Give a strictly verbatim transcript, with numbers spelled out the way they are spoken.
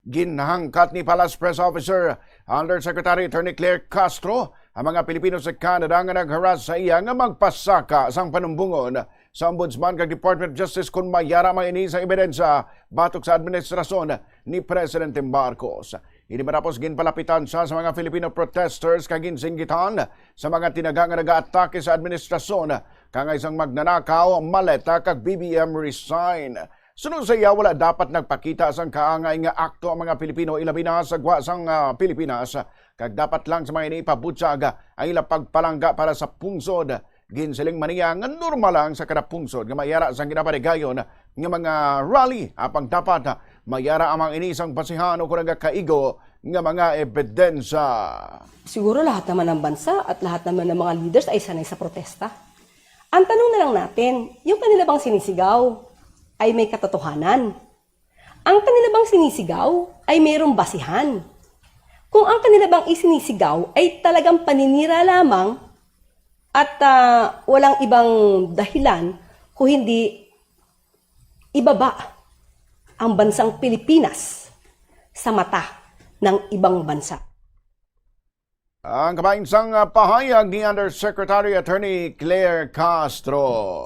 Ginhangkat ni Palace Press Officer Undersecretary Attorney Claire Castro ang mga Pilipino sa Canada nga nag-harass sa iya nga magpasaka sang panumbongon sa Ombudsman kag Department of Justice kon may ara man ini sang ebidensya batok sa administrasyon ni Presidente Marcos. Ini matapos ginpalapitan siya sa mga Filipino protesters kag ginsinggitan sa mga tinaga nga nagaatake sa administrasyon kangay sang magnanakaw, maleta kag B B M resign. Suno sa iya, wala dapat nagpakita sang kaangay nga akto ang mga Pilipino, ilabi na sa gwa sang, ah, Pilipinas, kag dapat lang sa mga ini ipabutyag ang ilang pagpalangga para sa pungsod. Ginsiling man niya nga normal lang sa kada pungsod nga may ara sang ginapaligayon nga mga rally, apang dapat may ara ang mga ini sang basihan o kon nagakaigo nga mga ebidensya. Siguro lahat naman ng bansa at lahat naman ng mga leaders ay sanay sa protesta. Ang tanong na lang natin, yung kanila bang sinisigaw ay may katotohanan? Ang kanila bang sinisigaw ay mayroong basihan? Kung ang kanila bang isinisigaw ay talagang paninira lamang at ah, walang ibang dahilan kung hindi ibaba ang bansang Pilipinas sa mata ng ibang bansa. Ang kabahin sang, ah, pahayag ni Undersecretary Attorney Claire Castro.